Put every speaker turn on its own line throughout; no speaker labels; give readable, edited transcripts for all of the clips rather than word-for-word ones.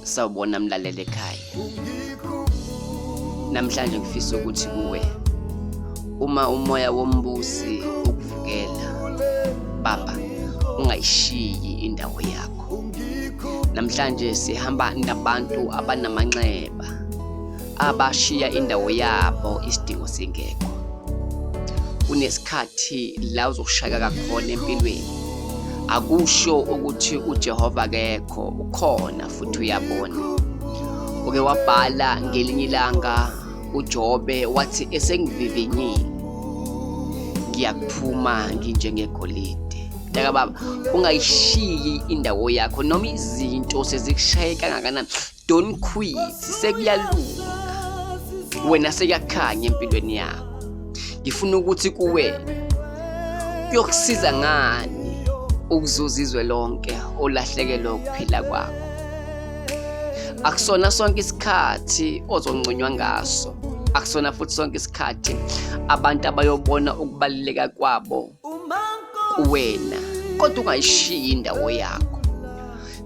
Sawubona mlaleli ekhaya. Namhlanje ngifisa ukuthi kuwe uma umoya wombusi ukuvukela baba ungayishiyi indawo yakho. Namhlanje sihamba nabantu abanamanxeba abashiya indawo yabo isidingo singekho. Kunesikhathi la uzokushayeka kakhona empilweni. Akusho ukuthi uJehova akekho, ukhona futhi uyabona. Uke wabhala ngelinye ilanga uJobe wathi esengivivinyile ngiyakuphuma nginjengegolide. Mntaka baba, ungayishiyi indawo yakho noma izinto sezikushaye kangakanani. Don't quit, sekuyalunga. Wena sekuyakhanya empilweni yakho. Ngifuna ukuthi kuwe kuyokusiza ngani ukuzuza izwe lonke olahlekelwe ukuphila kwakho. Akusona sonke isikhathi ozonconywa ngaso. Akusona futhi sonke isikhathi abantu abayobona ukubaluleka kwabo kuwena, kodwa ungayishiyi indawo yakho.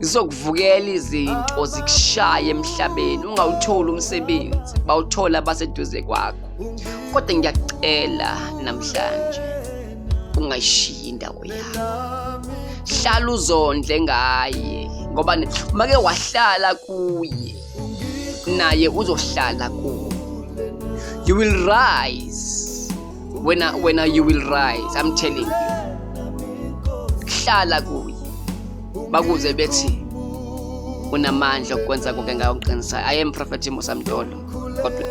Zizokuvukela izinto zikushaye emhlabeni, ungawutholi umsebenzi, bawuthola abaseduze kwakho. Kodwa ngiyakucela namhlanje ungayishiyi indawo yakho. Hlala uzondle ngaye ngoba make wahlala kuye naye uzohlala kuwe. You will rise. Wena you will rise, I'm telling you. Hlala kuye. Bakuze bethi unamandla okwenza konke ngayo ngiqinisayo. I am Prophet Musa Mtolo. God bless.